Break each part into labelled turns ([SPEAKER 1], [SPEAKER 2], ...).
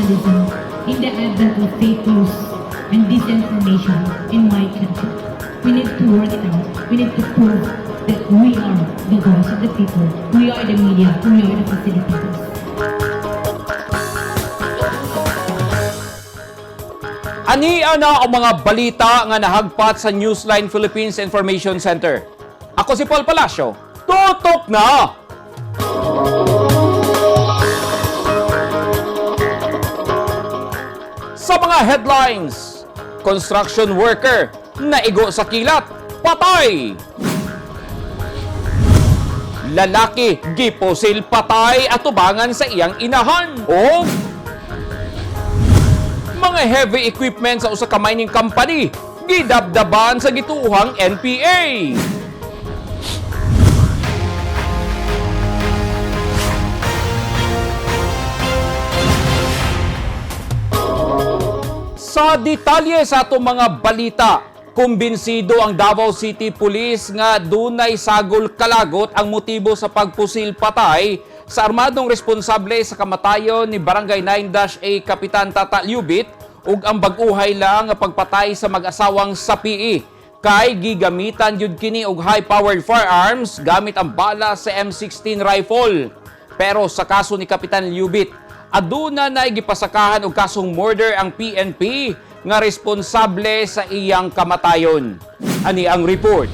[SPEAKER 1] journalism in the advent of fake news and disinformation in my country. We need to work it out. We need to prove that we are the voice of the people. We are the media. We are the facilitators.
[SPEAKER 2] Ani ana ang mga balita nga nahagpat sa Newsline Philippines Information Center. Ako si Paul Palacio. Tutok na! Sa mga headlines, construction worker naigo sa kilat, patay! Lalaki gipusil patay atubangan sa iyang inahan. O mga heavy equipment sa usa ka mining company gidabdaban sa gituohang NPA. Sa detalye sa atong mga balita, kumbinsido ang Davao City Police nga dunay sagol kalagot ang motibo sa pagpusil patay sa armadong responsable sa kamatayon ni Barangay 9-A Kapitan Tata Lubit ug ang bag-uhay lang nga pagpatay sa mag-asawang sapii kay gigamitan gyud kini og high-powered firearms gamit ang bala sa M16 rifle. Pero sa kaso ni Kapitan Lubit, aduna na gipasakahan og kasong murder ang PNP nga responsable sa iyang kamatayon. Ani ang report.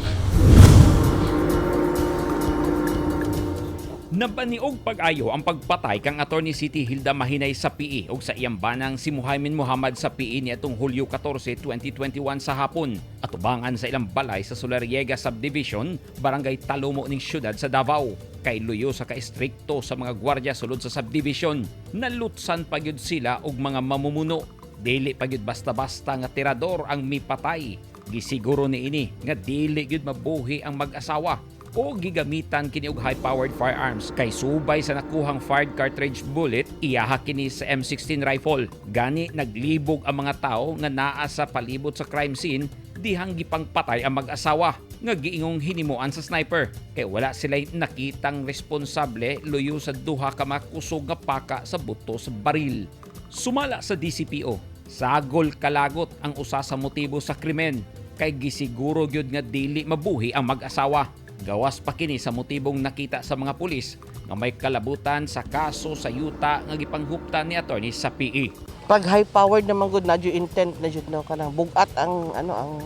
[SPEAKER 2] Nabaniog pag-ayo ang pagpatay kang Attorney City Hilda Mahinay sa PE ug sa iyang banang si Muhaimin Muhammad sa PE niadtong Hulyo 14, 2021 sa hapon. Atubangan sa ilang balay sa Solariega Subdivision, Barangay Talumo ning syudad sa Davao. Kay luyo sa kaestrikto sa mga gwardiya sulod sa subdivision, nalutsan pa gyud sila og mga mamumuno. Dili pa gyud basta-basta nga tirador ang mipatay. Gisiguro niini nga dili gyud mabuhi ang mag-asawa o gigamitan kini og high-powered firearms kay subay sa nakuhang fired cartridge bullet iyaha kini sa M16 rifle. Gani naglibog ang mga tao nga naa sa palibot sa crime scene dihang gipangpatay ang mag-asawa nga giingong hinimuan sa sniper kay wala sila'y nakitang responsable luyo sa duha ka makusog nga paka sa buto sa baril. Sumala sa DCPO, sagol kalagot ang usa sa motibo sa krimen kay gisiguro gyud nga dili mabuhi ang mag-asawa. Gawas pa kini sa motibong nakita sa mga pulis nga may kalabutan sa kaso sa yuta nga gipanghuptan ni attorney sa PE.
[SPEAKER 3] Pag high powered naman gud na jud intent na jud no, kanang bugat ang ano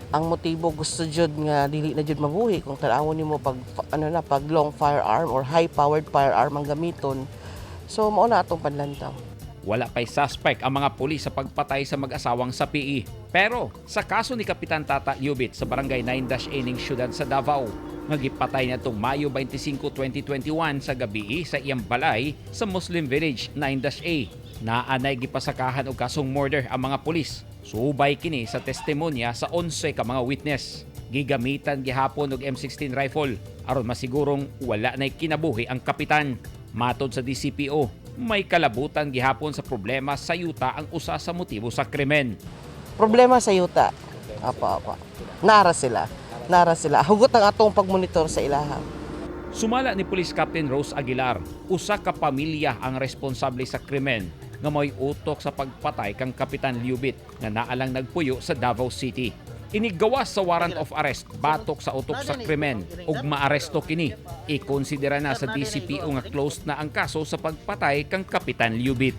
[SPEAKER 3] ang motibo, gusto jud nga dili na jud mabuhi. Kung tan-awon nimo pag ano na, pag long firearm or high powered firearm ang gamiton, so mao na atong panlantaw.
[SPEAKER 2] Wala pa'y suspect ang mga pulis sa pagpatay sa mag-asawang sa PE. Pero sa kaso ni Kapitan Tata Lubit sa Barangay 9-A ning syudad sa Davao, nga gipatay na itong Mayo 25, 2021 sa gabi sa iyang balay sa Muslim Village 9-A. Naanay gipasakahan og kasong murder ang mga pulis. Subay kini sa testimonya sa 11 ka mga witness. Gigamitan gihapon og M16 rifle aron masigurong wala na'y kinabuhi ang kapitan. Matod sa DCPO, may kalabutan gihapon sa problema sa yuta ang usa sa motibo sa krimen.
[SPEAKER 3] Problema sa yuta. Apa apa, nara sila, nara sila, hugot ang atong pagmonitor sa ilaha.
[SPEAKER 2] Sumala ni Police Captain Rose Aguilar, usa ka pamilya ang responsable sa krimen nga may utok sa pagpatay kang Kapitan Lubit nga naalang nagpuyo sa Davao City. Inigawas sa warrant of arrest batok sa utok sa krimen ug maaresto kini. Ikonsidera na sa DCPO nga closed na ang kaso sa pagpatay kang Kapitan Lubit.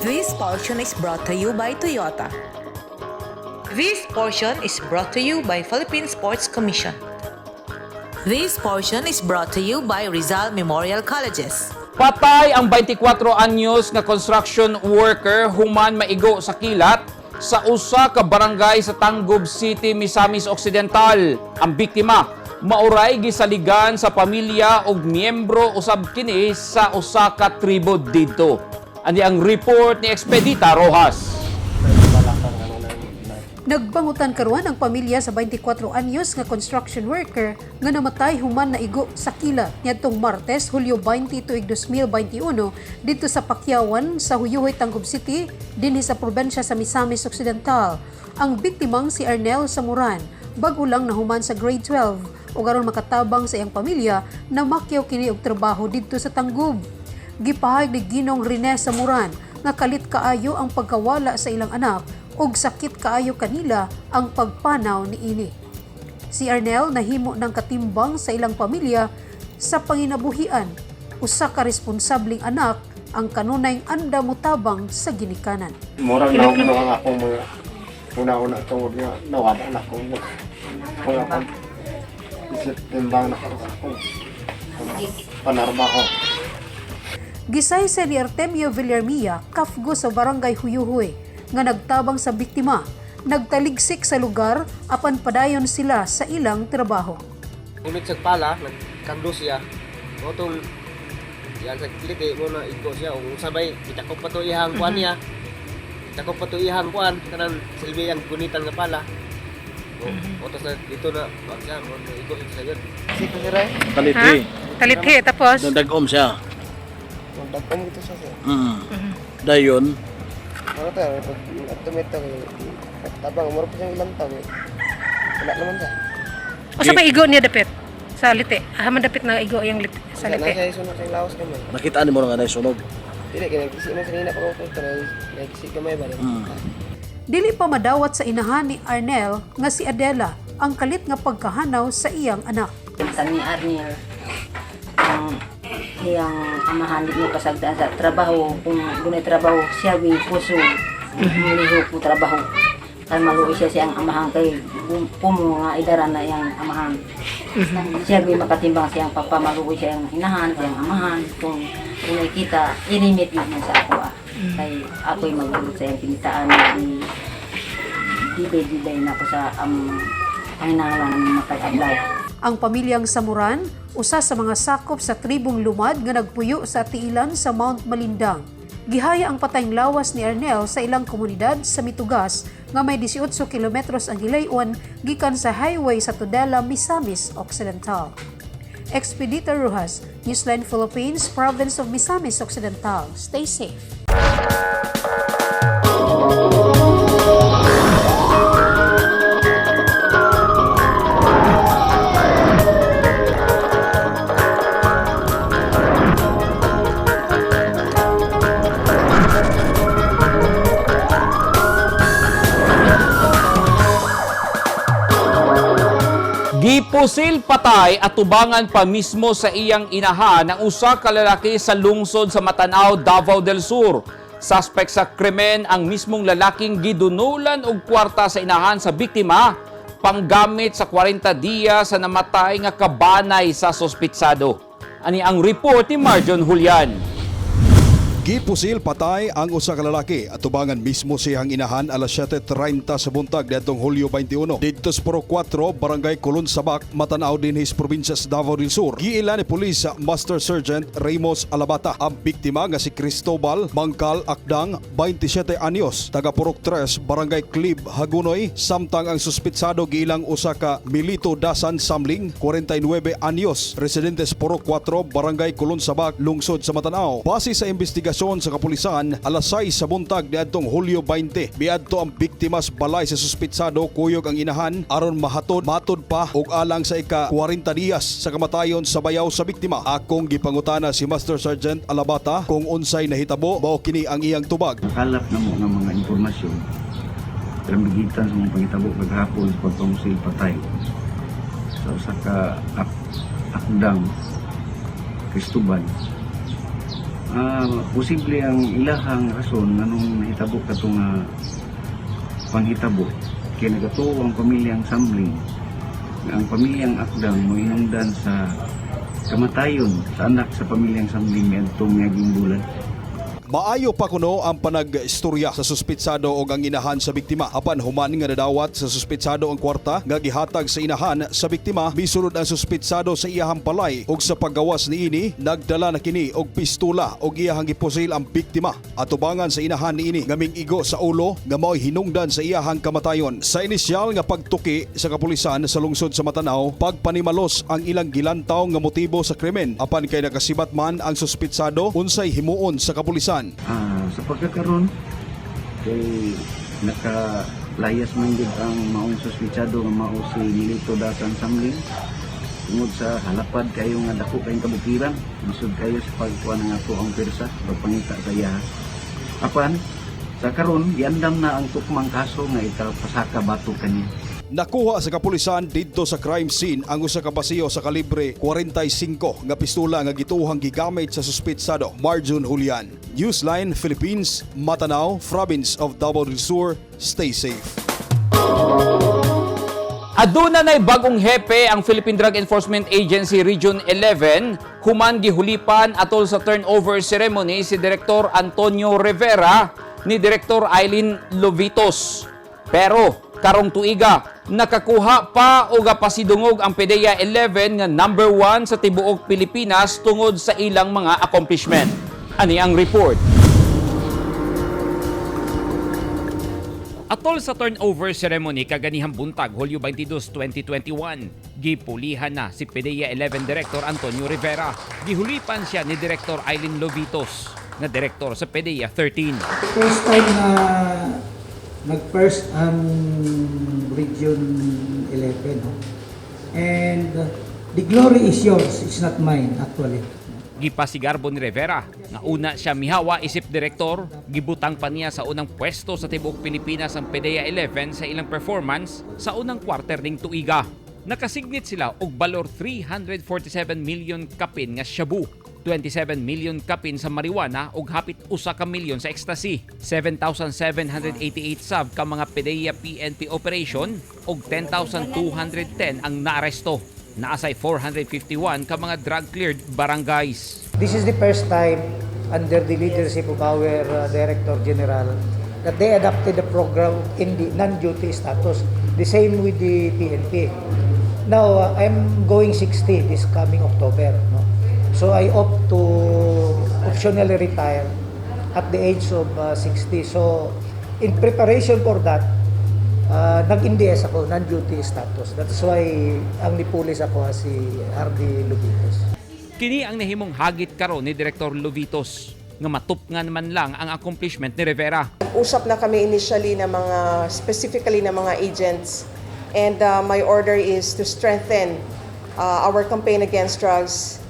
[SPEAKER 4] This portion is brought to you by Toyota. This portion is brought to you by Philippine Sports Commission. This portion is brought to you by Rizal Memorial Colleges.
[SPEAKER 2] Patay ang 24 anyos nga construction worker human maigo sa kilat sa usa ka barangay sa Tangub City, Misamis Occidental. Ang biktima mauray gisaligan sa pamilya og miyembro usab kini sa usa ka tribo didto. Ani ang report ni Expedita Rojas.
[SPEAKER 5] Nagbangutan karon ang pamilya sa 24 anyos nga construction worker nga namatay human na igo sa kilat niadtong Martes, Hulyo 20 tuig 2021 didto sa Pakyawan sa Huyuhoy, Tangub City, dinhi sa probensya sa Misamis Occidental. Ang biktimang si Arnel Samuran, bag-o lang nahuman sa grade 12 ug aron makatabang sa iyang pamilya, namakyaw kini og trabaho didto sa Tangub. Gipahayag ni Ginong Rene Samuran nga kalit kaayo ang pagkawala sa ilang anak ug sakit kaayo kanila ang pagpanaw niini. Si Arnel nahimo ng katimbang sa ilang pamilya sa panginabuhian, usa ka responsabling anak ang kanunayng anda motabang sa ginikanan.
[SPEAKER 6] Murag na ako ang akong mga una-una tungod nga nawala na akong mga akong isip timbang na karon akong panarbaho.
[SPEAKER 5] Gisaysay ni Artemio Villarmia, kafgo sa barangay Huyuhoy, nga nagtabang sa biktima, nagtaligsik sa lugar apan padayon sila sa ilang trabaho.
[SPEAKER 7] Unit sa pala, nagkando siya. Otong yan sa kiliti mo na igo siya ug sabay itakop pa to iyang kuan niya. Itakop pa to iyang kuan kanang silbi ang gunitan nga pala. O, otos na dito na kuan siya mo na igo siya yun.
[SPEAKER 8] Talithi.
[SPEAKER 9] Talithi, tapos?
[SPEAKER 8] Nagdagom siya.
[SPEAKER 7] Dagom gito siya sir.
[SPEAKER 8] Dayon,
[SPEAKER 7] Ano tayo pag tumito kay tabang mo pa siyang ilang taon. Eh. Wala naman siya.
[SPEAKER 9] O sa may igo niya dapit? Sa liti. Ah, man dapit na igo yung liti, sa
[SPEAKER 7] Wala na
[SPEAKER 9] liti.
[SPEAKER 7] siya sunod sa laos gamay.
[SPEAKER 8] Nakita ni mo nga na sunog.
[SPEAKER 7] Dili kay nagkisi man kanina pa ko kanay nagkisi gamay ba.
[SPEAKER 5] Dili pa madawat sa inahan ni Arnel nga si Adela ang kalit nga pagkahanaw sa iyang anak.
[SPEAKER 10] Sa ni Arnel, ang iyang amahan di mo kasagdaan sa trabaho. Kung gunay trabaho, siya may puso. Mulihok mo trabaho. Kay maluoy siya siyang amahan kay pumo nga idara na iyang amahan. Siya may makatimbang siyang papa, maluoy siya ang inahan, siyang amahan. Kung nakita, irimit yun niya sa ako ah. Kay ako'y magulot sa iyang pinitaan. Dibay-dibay na ako sa panginahanglan ng matag-adlaw.
[SPEAKER 5] Ang pamilyang Samuran, usa sa mga sakop sa tribong Lumad nga nagpuyo sa tiilan sa Mount Malindang. Gihaya ang patayng lawas ni Arnel sa ilang komunidad sa Mitugas nga may 18 kilometros ang hilayon gikan sa highway sa Tudela, Misamis Occidental. Expedita Rojas, Newsline Philippines, Province of Misamis Occidental. Stay safe.
[SPEAKER 2] Gipusil patay at tubangan pa mismo sa iyang inahan ang usa ka lalaki sa lungsod sa Matanao, Davao del Sur. Suspect sa krimen ang mismong lalaking gidunulan og kwarta sa inahan sa biktima panggamit sa 40 diya sa namatay nga kabanay sa sospitsado. Ani ang report ni Marjon Julian.
[SPEAKER 11] Gipusil patay ang usa ka lalaki at tubangan mismo siyang inahan alas 7:30 sa buntag niadtong Hulyo 21 didto sa Puro 4, Barangay Colon Sabak, Matanao dinhi sa probinsya sa Davao del Sur. Giila ni Police Master Sergeant Ramos Alabata ang biktima nga si Cristobal Mangkal Akdang, 27 anyos, taga Purok 3, Barangay Clib, Hagunoy, samtang ang suspitsado giilang usa ka Milito Dasan Samling, 49 anyos, residente sa Purok 4, Barangay Colon Sabak, lungsod sa Matanao. Base sa investigasyon sa kapulisan, alas 6 sa buntag niadtong Hulyo 20, miadto ang biktima sa balay sa suspitsado kuyog ang inahan aron mahatod matod pa og alang sa ika 40 diyas sa kamatayon sa bayaw sa biktima. Akong gipangutana si Master Sergeant Alabata kung unsay nahitabo, mao kini ang iyang tubag.
[SPEAKER 12] Nakalap na mo ng mga impormasyon Trambigitan sa mga pangitabo kagahapon sa pagpamusil patay sa usa ka akdang Cristobal. Posible ang ilahang rason nganong nahitabo katong panghitabo kay nagatuo ang pamilyang Samling nga ang pamilyang Akdang mohinungdan sa kamatayon sa anak sa pamilyang Samling niadtong miaging bulan.
[SPEAKER 11] Maayo pa kuno ang panag-istorya sa suspitsado og ang inahan sa biktima. Apan human nga nadawat sa suspitsado ang kwarta nga gihatag sa inahan sa biktima, misulod ang suspitsado sa iyahang balay ug sa paggawas niini nagdala na kini og pistola ug iyahang gipusil ang biktima. Atubangan sa inahan niini nga ming-igo sa ulo nga mao'y hinungdan sa iyahang kamatayon. Sa inisyal nga pagtuki sa kapulisan sa lungsod sa Matanao, pagpanimalos ang ilang gilantaw nga motibo sa krimen, apan kay nakasibat man ang suspitsado, unsay himuon sa kapulisan?
[SPEAKER 12] Sa pagkakaron kay nakalayas man gid ang maong suspitsado nga mao si Milito Dasan Samling tungod sa halapad kayo nga dako kayong kabukiran, lisod kayo sa pagkuha ng ato ang persa pagpangita sa iya. Apan sa karon giandam na ang tukmang kaso nga ikapasaka batok kaniya.
[SPEAKER 11] Nakuha sa kapulisan didto sa crime scene ang usa ka basiyo sa kalibre 45 nga pistola nga gituohang gigamit sa suspitsado. Marjun Julian, Newsline Philippines, Matanao, Province of Davao del Sur. Stay safe.
[SPEAKER 2] Aduna nay bagong hepe ang Philippine Drug Enforcement Agency Region 11 human gihulipan atol sa turnover ceremony si Direktor Antonio Rivera ni Direktor Eileen Lovitos. Pero karong tuiga nakakuha pa og pasidungog ang PDEA 11 nga number 1 sa tibuok Pilipinas tungod sa ilang mga accomplishment. Ani ang report. Atol sa turnover ceremony kaganihang buntag, Hulyo 22, 2021, gipulihan na si PDEA 11 Director Antonio Rivera. Gihulipan siya ni Director Eileen Lovitos na direktor sa PDEA 13.
[SPEAKER 13] First time na nag-first ang Region 11, no? And the glory is yours, it's not mine actually.
[SPEAKER 2] Gipasigarbo ni Rivera nga una siya mihawa isip direktor, gibutang pa niya sa unang pwesto sa tibuok Pilipinas ang PDEA 11 sa ilang performance sa unang quarter ning tuiga. Nakasignit sila og balor 347 million kapin nga shabu, 27 million kapin sa marijuana ug hapit 1 ka milyon sa ecstasy, 7,788 sab ka mga PDEA PNP operation ug 10,210 ang naaresto. Naa say 451 ka mga drug cleared barangays.
[SPEAKER 13] This is the first time under the leadership of our Director General that they adopted the program in the non-duty status. The same with the PNP. Now, I'm going 60 this coming October. No? So I opt to optionally retire at the age of 60. So in preparation for that, nag-NDS ako, non-duty status. That's why ang nipulis ako si RD Lubitos.
[SPEAKER 2] Kini ang nahimong hagit karon ni Direktor Lovitos nga matupngan man lang ang accomplishment ni Rivera.
[SPEAKER 14] Usap na kami initially ng mga, specifically ng mga agents, and my order is to strengthen our campaign against drugs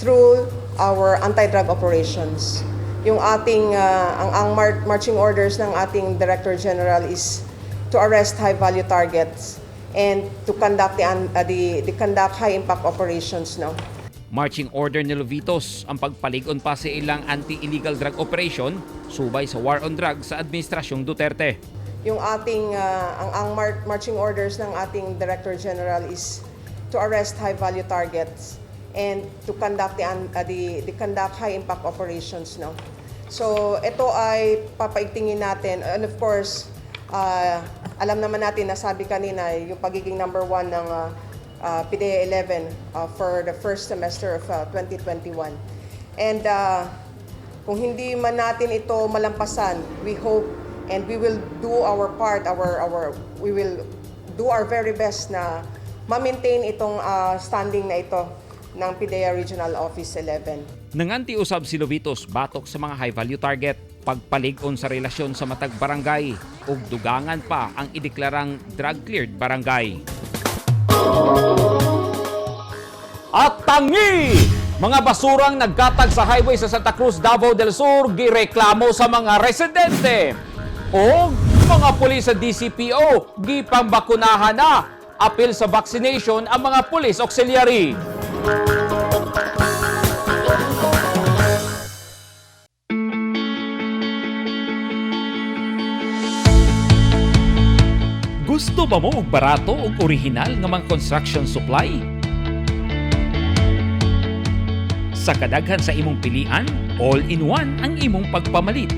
[SPEAKER 14] through our anti-drug operations. Yung ating ang marching orders ng ating Director General is to arrest high value targets and to conduct the, un- the conduct high impact operations, no.
[SPEAKER 2] Marching order ni Lovitos ang pagpalig-on pa sa ilang anti-illegal drug operation subay sa war on drugs sa Administrasyong Duterte.
[SPEAKER 14] Yung ating ang marching orders ng ating Director General is to arrest high value targets and to conduct the, un- the conduct high impact operations, no. So ito ay papaigtingin natin, and of course, alam naman natin na sabi kanina yung pagiging number one ng PDEA 11 for the first semester of 2021, and kung hindi man natin ito malampasan, we hope and we will do our part, our, we will do our very best na ma-maintain itong standing na ito ng PDEA Regional Office 11.
[SPEAKER 2] Nanganti usab si Lovitos batok sa mga high value target, pagpalig-on sa relasyon sa matag barangay ug dugangan pa ang ideklarang drug cleared barangay. At tangi! Mga basurang nagkatag sa highway sa Santa Cruz, Davao del Sur, gireklamo sa mga residente. O mga pulis sa DCPO, gipambakunahan na. Apil sa vaccination ang mga pulis auxiliary. Gusto ba mo og barato ug original nga mga construction supply? Sa kadaghan sa imong pilian, all-in-one ang imong pagpamalit.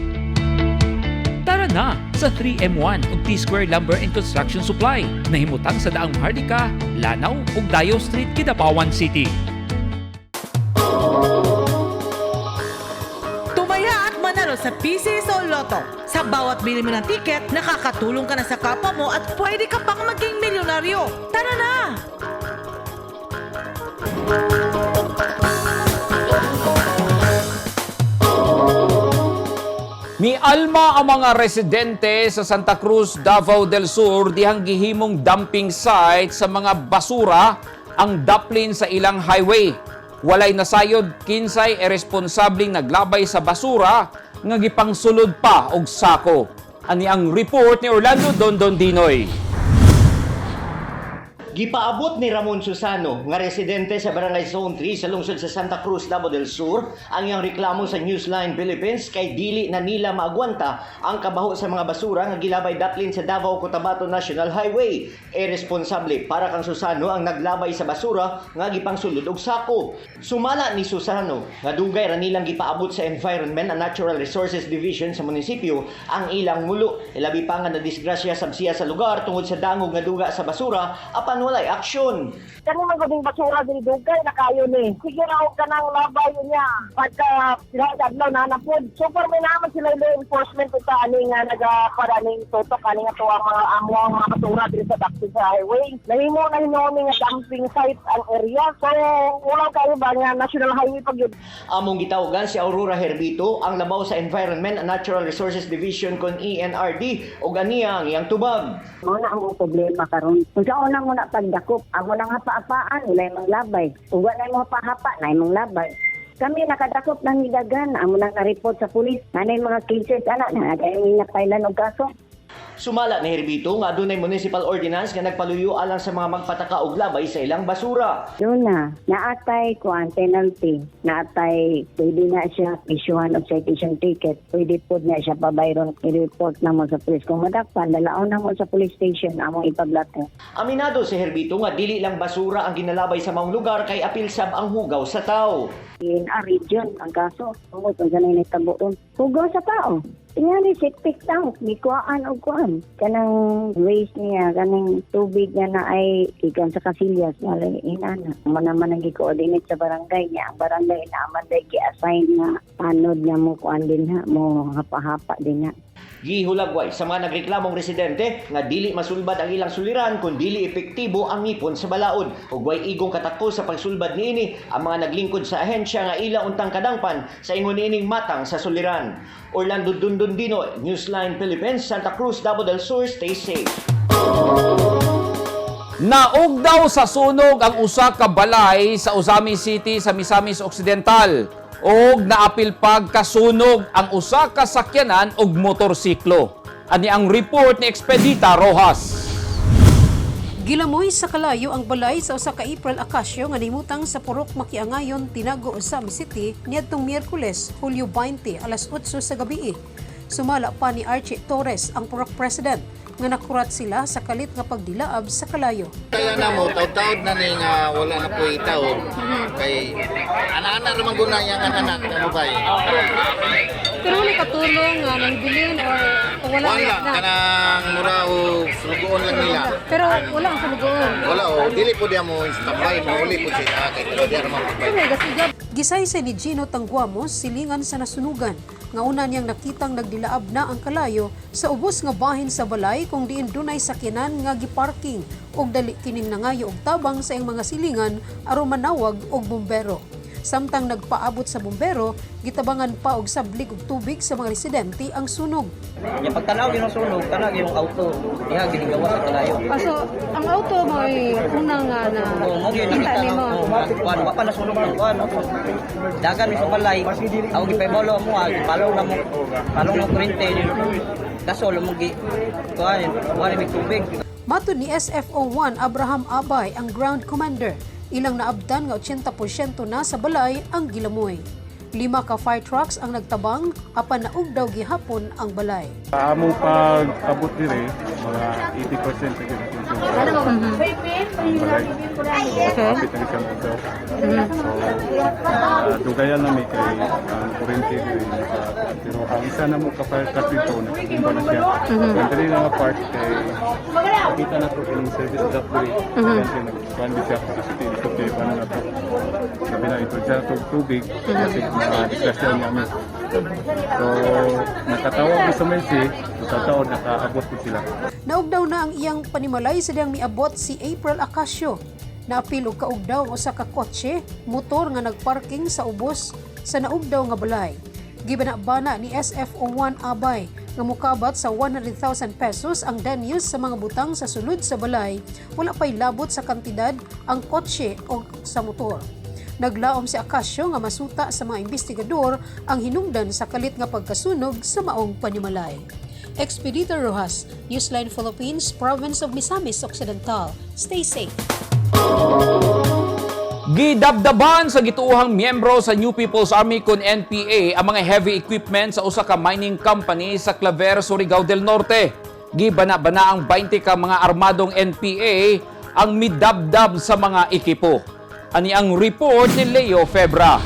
[SPEAKER 2] Tara na sa 3M1 ug T-Square Lumber and Construction Supply. Nahimutang sa Daang Maharlika, Lanao ug Dayo Street, Kidapawan City.
[SPEAKER 4] Tumaya at manalo sa PCSO Lotto. Sa bawat bili mo ng ticket, nakakatulong ka na sa kapwa mo at pwede ka pang maging milyonaryo. Tara na!
[SPEAKER 2] Ni alma ang mga residente sa Santa Cruz, Davao del Sur dihang gihimong dumping site sa mga basura ang daplin sa ilang highway. Walay nasayod kinsay irresponsableng naglabay sa basura nga gipangsulod pa og sako. Ani ang report ni Orlando Dondon Dinoy.
[SPEAKER 15] Gipaabot ni Ramon Susano, nga residente sa Barangay Zone 3 sa lungsod sa Santa Cruz, Davao del Sur, ang iyang reklamo sa Newsline Philippines kay dili na nila maagwanta ang kabaho sa mga basura nga gilabay daplin sa Davao Cotabato National Highway. Irresponsable para kang Susano ang naglabay sa basura nga gipangsulod og sako. Sumala ni Susano nga dugay ra nilang gipaabot sa Environment and Natural Resources Division sa munisipyo ang ilang mulo. Ilabi pa nga nadisgrasya sab siya sa lugar tungod sa dangog nga duga sa basura apan walay aksyon.
[SPEAKER 16] Kani man guding basura diri dugay na kayo ni. Sige ra og kanang labay niya. Pagka sila adlaw na na pod. Super may naman sila law enforcement ta ani nga naga para ning tutok ani nga tuwa mga amo ang mga basura diri sa Dakpin sa highway. Nahimo na hinuon nga dumping site ang area. So wala kayo ba nga national highway pag yun.
[SPEAKER 15] Among gitawagan si Aurora Herbito ang labaw sa Environment and Natural Resources Division kon ENRD ug aniya ang iyang tubag.
[SPEAKER 17] Mao na ang problema karon. Kung sa una mo na pagdakop, amo nang hapa-apaan, wala mang labay. Kung wala mo hapa-hapa, na mong labay. Kami nakadakop ng hidagan, amo nang na-report sa pulis. Nanay mga cases, ana, na napailan og kaso.
[SPEAKER 15] Sumala ni Herbito nga adunay municipal ordinance nga nagpaluyo alang sa mga magpataka og labay sa ilang basura.
[SPEAKER 17] Doon na, naatay kuan penalty, naatay pwede na siya isyuhan og citation ticket, pwede pod na siya pabayron, i-report na mo sa police. Kung madakpan, dalaon na mo sa police station, among ipablato.
[SPEAKER 15] Aminado si Herbito nga dili lang basura ang ginalabay sa maong lugar kay apil sab ang hugaw sa tao.
[SPEAKER 17] In a region ang kaso, tungod kung saan nahitabo ron. Hugaw sa tao. Tingali septic tank, gikuhaan og kuan. Kanang waste niya, kanang tubig niya na ay ikan sa kasilyas, wala inana. Mo naman ang gi-coordinate sa barangay niya. Ang barangay na man day gi-assign na tanod niya mo kuan din ha, mo hapa-hapa din ha.
[SPEAKER 15] Gihulagway sa mga nagreklamong residente nga dili masulbad ang ilang suliran kung dili epektibo ang ngipon sa balaod ug way igong katakos sa pagsulbad niini ang mga naglingkod sa ahensya nga ila untang kadangpan sa ingon niining matang sa suliran. Orlando Dundondino, Newsline Philippines, Santa Cruz, Davao del Sur, stay safe.
[SPEAKER 2] Naog daw sa sunog ang usa ka balay sa Ozamiz City sa Misamis Occidental og naapil pag kasunog ang usa ka sakyanan og motorsiklo. Ani ang report ni Expedita Rojas.
[SPEAKER 5] Gilamoy sa kalayo ang balay sa usa ka April Acacio nga nimutang sa Purok Makiangayon, Tinago, Ozamiz City niadtong Miyerkules, Hulyo 20, alas 8 sa gabi. Sumala pa ni Archie Torres ang Purok President nga nakurat sila sa kalit nga pagdilaab sa kalayo.
[SPEAKER 18] Kaya na mo, taod-taod na ni nga wala na po itaod. Kay ana-ana naman guna yang anak na babae.
[SPEAKER 9] Pero wala katulong nga nangbilin or wala,
[SPEAKER 18] Wala,
[SPEAKER 9] na.
[SPEAKER 18] kanang mura o sulugoon lang nila.
[SPEAKER 9] Pero wala ang sulugoon.
[SPEAKER 18] Wala o, dili po diya mo standby, mauli po siya. Kay pero diya naman po.
[SPEAKER 5] Gisaysay ni Gino Tangguamos silingan sa nasunugan nga una niyang nakitang nagdilaab na ang kalayo sa ubos nga bahin sa balay kung diin dunay sakyanan nga giparking ug dali kining nangayo og tabang sa iyang mga silingan aron manawag og bumbero. Samtang nagpaabot sa bumbero, gitabangan pa og sablig og tubig sa mga residente ang sunog.
[SPEAKER 19] Yung pagtanaw yung sunog, tanaw yung auto, diha ginigawa sa kalayo.
[SPEAKER 9] Ah, so, ang auto mo ay unang nga na
[SPEAKER 19] Oo, mo gyud
[SPEAKER 9] kita
[SPEAKER 19] nakita
[SPEAKER 9] nimo.
[SPEAKER 19] ng kuan, wa pa nasunog ng kuan. Dagan mi sa balay, aw gipaybalo mo, ah, gipalong na mo, palong mo kurente, gasol mo gi kuan, kuan mi tubig.
[SPEAKER 5] Matod ni SFO1 Abraham Abay ang ground commander, ilang naabdan nga 80% na sa balay ang gilamoy. 5 ka fire trucks ang nagtabang apan naug daw gihapon ang balay.
[SPEAKER 20] Amo pag abot dire, mga 80% sa gyud. Ang balay. So, hapit na siya mo. So, dugayan na mi kay ang kuryente diri naka, pero ang isa na mo ka fire truck dito nakatumba na siya. Ang diri na nga part kay nakita na ko ining service truck diri. Kasi nagkuan di siya capacity ito kay paano na to. Sabi na ito siya tubig kasi mga disgrasya namin. So, nakatawag mi sa Mercy, sa taon nakaabot po sila.
[SPEAKER 5] Naugdaw na ang iyang panimalay sa diyang miabot si April Acasio. Naapil og kaugdaw ang usa ka kotse, motor nga nagparking sa ubos sa naugdaw nga balay. Gibana-bana ni SFO1 Abay nga mukabat sa 100,000 pesos ang danyos sa mga butang sa sulod sa balay, wala pay labot sa kantidad ang kotse o sa motor. Naglaom si Acasio nga masuta sa mga investigador ang hinungdan sa kalit nga pagkasunog sa maong panimalay. Expedito Rojas, Newsline Philippines, Province of Misamis Occidental. Stay safe.
[SPEAKER 2] Gidabdaban sa gituohang miyembro sa New People's Army kon NPA ang mga heavy equipment sa usa ka mining company sa Claver, Surigao del Norte. Gibana-bana ang 20 ka mga armadong NPA ang midabdab sa mga ekipo. Ani ang report ni Leo Febra.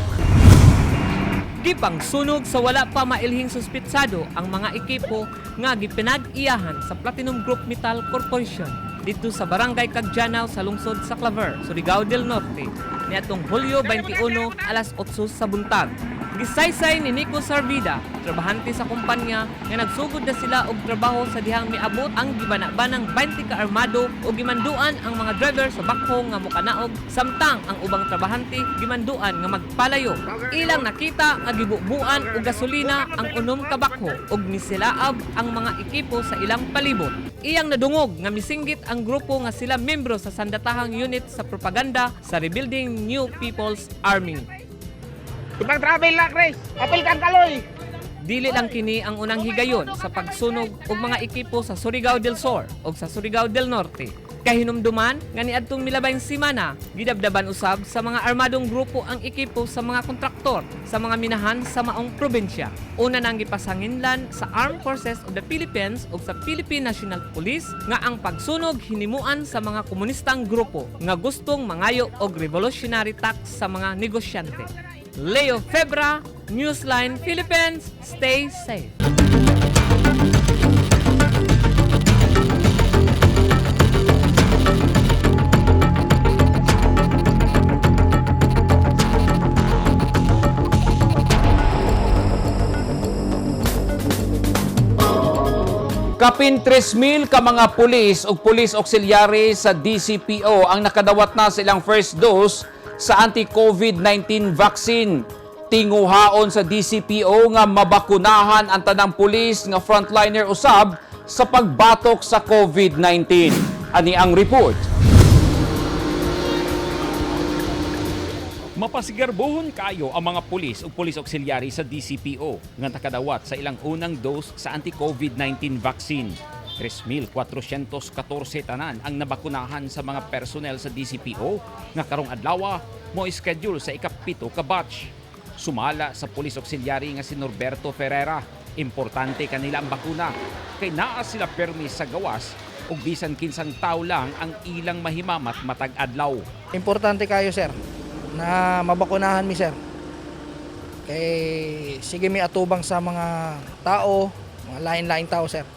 [SPEAKER 21] Gipangsunog sa wala pa mailhing suspitsado ang mga ekipo nga gipinag-iyahan sa Platinum Group Metal Corporation dito sa Barangay Cagdianao sa lungsod sa Claver, Surigao del Norte niadtong Hulyo 21 alas 8 sa buntag. Gisaysay ni Nico Sarvida, trabahante sa kumpanya nga nagsugod na sila og trabaho sa dihang miabot ang gibana-banang 20 ka armado ug gimanduan ang mga driver sa bakho nga mokanaog samtang ang ubang trabahante gimanduan nga magpalayo. Ilang nakita nga gibubuan og gasolina ang unom ka bakho ug misilaab ang mga ekipo sa ilang palibot. Iyang nadungog nga misinggit ang grupo nga sila membro sa sandatahang unit sa propaganda sa Rebuilding New People's Army.
[SPEAKER 16] Ibang travel na, Chris. Apil kang kaloy.
[SPEAKER 21] Dili lang kini ang unang higayon sa pagsunog og mga ekipo sa Surigao del Sur ug sa Surigao del Norte. Kahinumduman nga niadtong milabayng semana, gidabdaban usab sa mga armadong grupo ang ekipo sa mga kontraktor sa mga minahan sa maong probinsya. Una nang gipasanginlan sa Armed Forces of the Philippines ug sa Philippine National Police nga ang pagsunog hinimuan sa mga komunistang grupo nga gustong mangayo og revolutionary tax sa mga negosyante. Leo Febra, Newsline Philippines, stay safe.
[SPEAKER 2] Kapin 3,000 ka mga pulis ug pulis auxiliary sa DCPO ang nakadawat na sa ilang first dose sa anti-COVID-19 vaccine. Tinguhaon sa DCPO nga mabakunahan ang tanang pulis nga frontliner usab sa pagbatok sa COVID-19. Ani ang report. Mapasigarbohon kayo ang mga pulis ug pulis auxiliary sa DCPO nga nakadawat sa ilang unang dose sa anti-COVID-19 vaccine. 3,414 tanan ang nabakunahan sa mga personnel sa DCPO nga karong adlaw mo schedule sa ikapito ka batch. Sumala sa pulis auxiliary nga si Norberto Ferreira, importante kanila ang bakuna kay naa sila permis sa gawas ug bisan kinsang tao lang ang ilang mahimamat matag adlaw.
[SPEAKER 22] Importante kayo sir na mabakunahan mi sir. Kay sige mi atubang sa mga tao, mga lain-lain tao sir.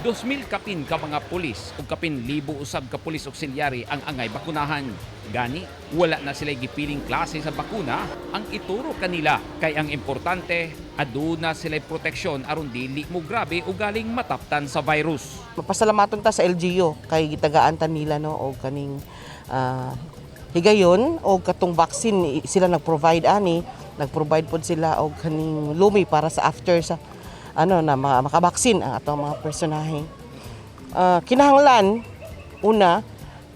[SPEAKER 2] 2,000 kapin ka mga pulis ug kapin libo usab ka pulis auxiliary ang angay bakunahan. Gani, wala na sila gipiling klase sa bakuna ang ituro kanila kay ang importante aduna sila proteksyon aron dili mo grabe o galing mataptan sa virus.
[SPEAKER 3] Mapasalamaton ta sa LGU kay gitagaan ta nila no og kaning higayon og katong vaccine sila nag-provide ani, nag-provide pod sila og kaning lumi para sa after sa ano na makabaksin ang atong mga personahe. Kinahanglan una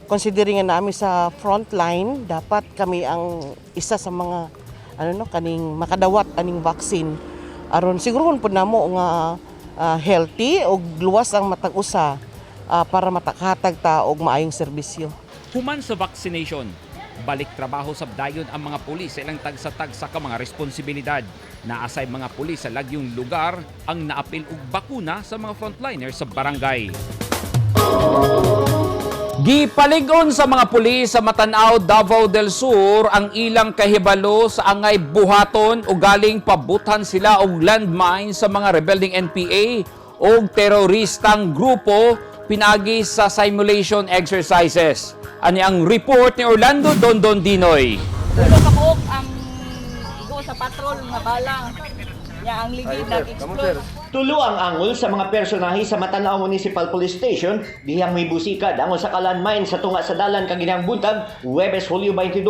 [SPEAKER 3] considering nga nami sa front line dapat kami ang isa sa mga ano no kaning makadawat aning vaccine aron sigurohon pud namo nga healthy og luwas ang matag usa para matakatag ta og maayong serbisyo.
[SPEAKER 2] Human sa vaccination, balik trabaho sa dayon ang mga pulis sa ilang tagsa-tagsa ka mga responsibilidad. Naasay mga pulis sa lagyong lugar ang naapil og bakuna sa mga frontliner sa barangay. Gipalig-on sa mga pulis sa Matanao, Davao del Sur ang ilang kahibalo sa angay buhaton o galing pabuthan sila og landmine sa mga rebelding NPA o teroristang grupo pinagi sa simulation exercises. Ani ang report ni Orlando Dondon Dinoy.
[SPEAKER 1] Tulo ka buok ang igo sa patrol nga bala. Nya ang ligid nag-explode.
[SPEAKER 15] Tulo ang angol sa mga personahe sa Matanao Municipal Police Station dihang may busikad angol sa kalandmine sa tunga sa dalan kaginang buntag Huwebes, Hulyo 22,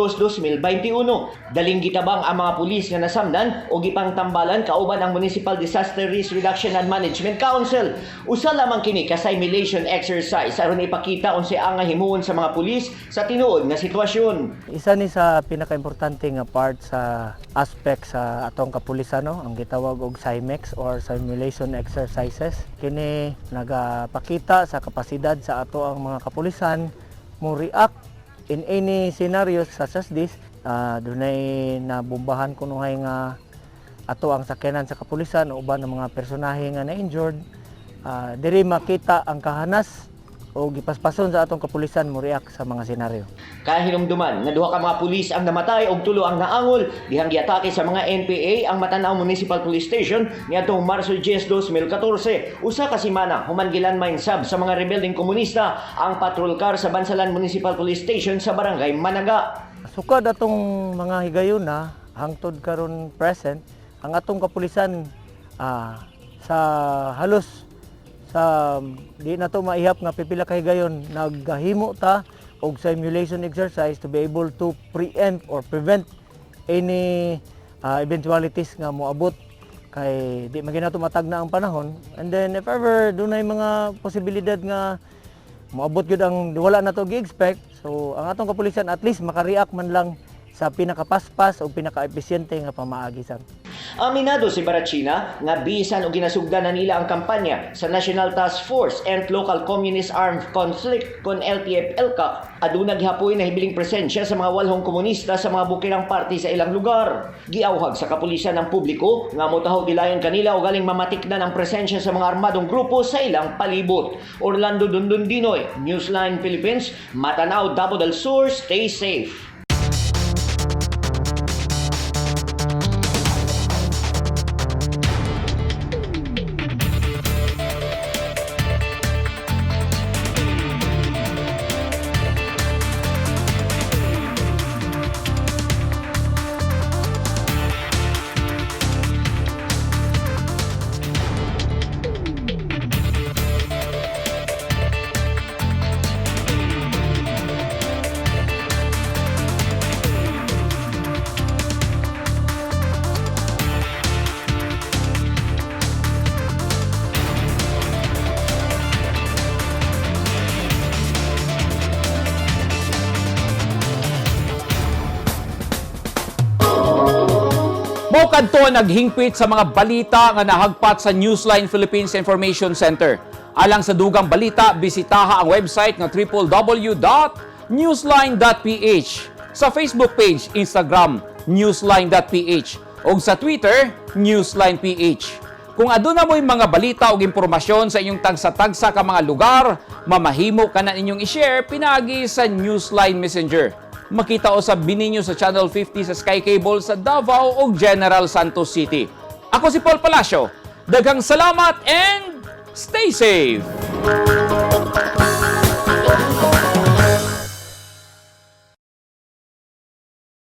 [SPEAKER 15] 2021. Daling gitabang ang mga pulis nga nasamdan o gipangtambalan kauban ang Municipal Disaster Risk Reduction and Management Council. Usa lamang kini ka simulation exercise aron ipakita unsay ang himuon sa mga pulis sa tinuod nga sitwasyon.
[SPEAKER 6] Isa ni sa pinakaimportante nga part sa aspect sa atong kapulisan, no, ang gitawag og SIMEX or simulation exercises. Kini nagapakita sa kapasidad sa ato ang mga kapulisan mo react in any scenarios such as this. Dunay nabombahan kunuhay nga ato ang sakyanan sa kapulisan o uban ng mga personahe nga na-injured. Diri makita ang kahanas o gipaspason sa atong kapulisan mo react sa mga senaryo.
[SPEAKER 15] Kahinumduman nga duha ka mga pulis ang namatay ug tulo ang naangol dihang giatake sa mga NPA ang Matanao Municipal Police Station niadtong Marso 10, 2014. Usa ka semana human gilandmine sab sa mga rebeldeng komunista ang patrol car sa Bansalan Municipal Police Station sa Barangay Managa.
[SPEAKER 6] Sukad atong mga higayuna hangtod karon present, ang atong kapulisan sa halos sa di na to maihap nga pipila ka higayon naghimo ta og simulation exercise to be able to preempt or prevent any eventualities nga moabot kay di man ginato matagna ang panahon. And then if ever dunay mga posibilidad nga moabot gyud ang wala na to gi-expect, so ang atong kapulisan at least makareact man lang sa pinakapaspas o pinaka-episyente nga pamaagi sa
[SPEAKER 15] Aminado si Barachina nga bisan og ginasugdan na nila ang kampanya sa National Task Force and Local Communist Armed Conflict kon LTF-ELCAC, aduna gihapoy na hibiling presensya sa mga walhong komunista sa mga bukirang party sa ilang lugar. Giawhag sa kapulisan ng publiko nga motaho gilayon kanila o galing mamatikdan ang presensya sa mga armadong grupo sa ilang palibot. Orlando Dundundinoy, Newsline Philippines, Matanao, Davao del Sur, stay safe.
[SPEAKER 2] Mao kadto naghingpit sa mga balita nga nahagpat sa Newsline Philippines Information Center. Alang sa dugang balita, bisitaha ang website nga www.newsline.ph, sa Facebook page, Instagram, newsline.ph ug sa Twitter, newsline.ph. Kung aduna mo'y mga balita o impormasyon sa inyong tagsa-tagsa ka mga lugar, mamahimo ka na inyong i-share pinaagi sa Newsline Messenger. Makita o sa bininyo sa Channel 50 sa Sky Cable sa Davao o General Santos City. Ako si Paul Palacio. Daghang salamat and stay safe!